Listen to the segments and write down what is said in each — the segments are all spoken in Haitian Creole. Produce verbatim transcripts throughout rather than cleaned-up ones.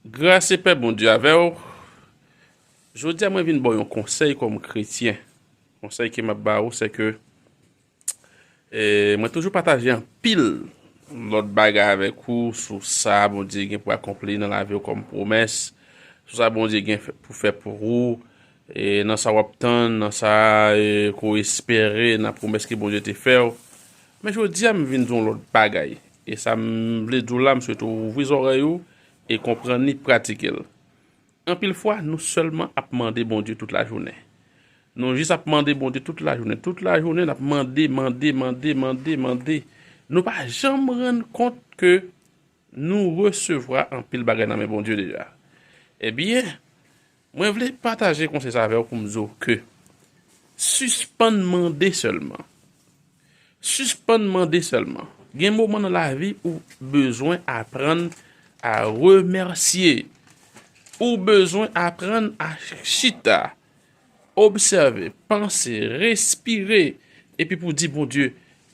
Gras e pè Bondye avè w. Jodi a mwen vin ba w yon konsèy kòm kretyen. Konsèy ke m ap ba ou, se ke, e, mwen toujou pataje anpil lòt bagay avèk ou sou sa Bondye gen pou akonpli nan lavi w kòm pwomès, sou sa Bondye gen fè- pou fè pou ou, e, nan sa w ap tann, nan sa, e, ke w espere, nan pwomès ke Bondye te fè w. Men jodi a, m vin di w yon lòt bagay. E sa m vle di w la, m swete w ouvri zòrèy ou e konprann li, pratike l. Anpil fwa, nou sèlman ap mande Bondye tout lajounen. Nou jis ap mande Bondye tout lajounen. Tout lajounen, n ap mande, mande, mande, mande, mande. Nou pa janm rann kont ke nou resevwa anpil bagay nan men Bondye deja. Ebyen, mwen vle pataje konsèy sa avè w pou m di w ke sispann mande sèlman. Sispann mande sèlman. Gen moman nan lavi ou bezwen aprann a remèsye. Ou bezwen aprann a chita, obsève, panse, respire, epi pou di Bondye,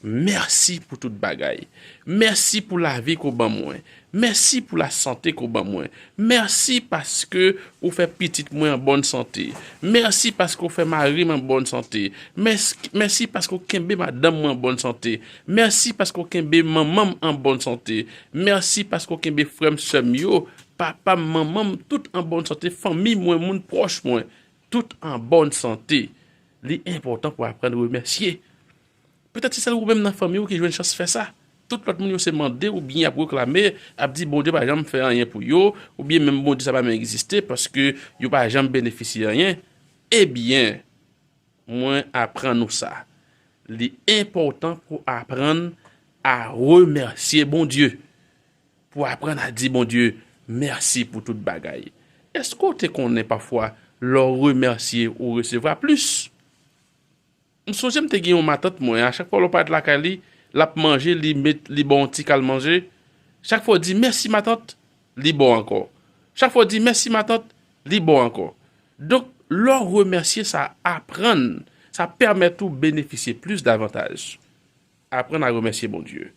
mèsi pou tout bagay. Mèsi pou lavi ke w ban mwen. Mèsi pou lasante ke w ban mwen. Mèsi paske ou fè pitit mwen an bòn sante. Mèsi paske ou fè mari m an bòn sante. Mèsi, mèsi paske ou kenbe madanm mwen an bòn sante. Mèsi paske ou kenbe manman m an bòn sante. Mèsi paske ou kenbe frè m, sè m yo, papa m, manman m, tout an bòn sante, fanmi mwen, moun pwòch mwen, tout an bòn sante. Li enpòtan pou aprann remèsye. Petèt se sèl ou menm nan fanmi w ki jwenn chans fè sa. Tout lòt moun yo se mande oubyen y ap reklame, ap di Bondye pa janm fè anyen pou yo, oubyen menm Bondye sa pa menm egziste paske yo pa janm benefisye anyen. Ebyen, mwen aprann ou sa. Li enpòtan pou aprann a remèsye Bondye. Pou aprann a di Bondye mèsi pou tout bagay. Èske w te konnen pafwa lè w remèsye ou resevwa plis? M sonje m te gen yon matant mwen, a chak fwa lè w parèt lakay li, l ap manje, li met, li ba w yon ti kal manje. Chak fwa w di mèsi matant, li ba w ankò. Chak fwa w di mèsi matant, li ba w ankò. Donk, lè w remèsye, sa aprann, sa pèmèt ou benefisye plis davantaj. Aprann a remèsye Bondye.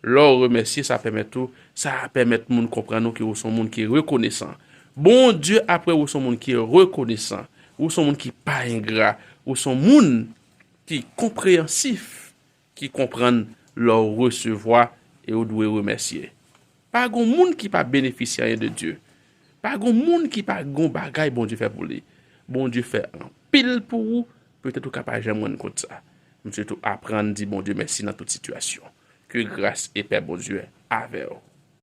Lè w remèsye, sa pèmèt ou, sa pèmèt moun konprann ou ke ou se yon moun ki rekonesan. Bondye ap wè ou se yon moun ki rekonesan. Ou se yon moun ki pa engra. Ou se yon moun ki konpreyansif, ki konprann lè w resevwa e ou dwe remèsye. Pa gon moun ki pa benefisye anyen de Dye. Pa gon moun ki pa gon bagay Bondye fè pou li. Bondye fè anpil pou ou, petèt ou ka pa janm rann kont sa. M swete w aprann di Bondye mèsi nan tout sitiyasyon. Ke gras e pè Bondye avè w.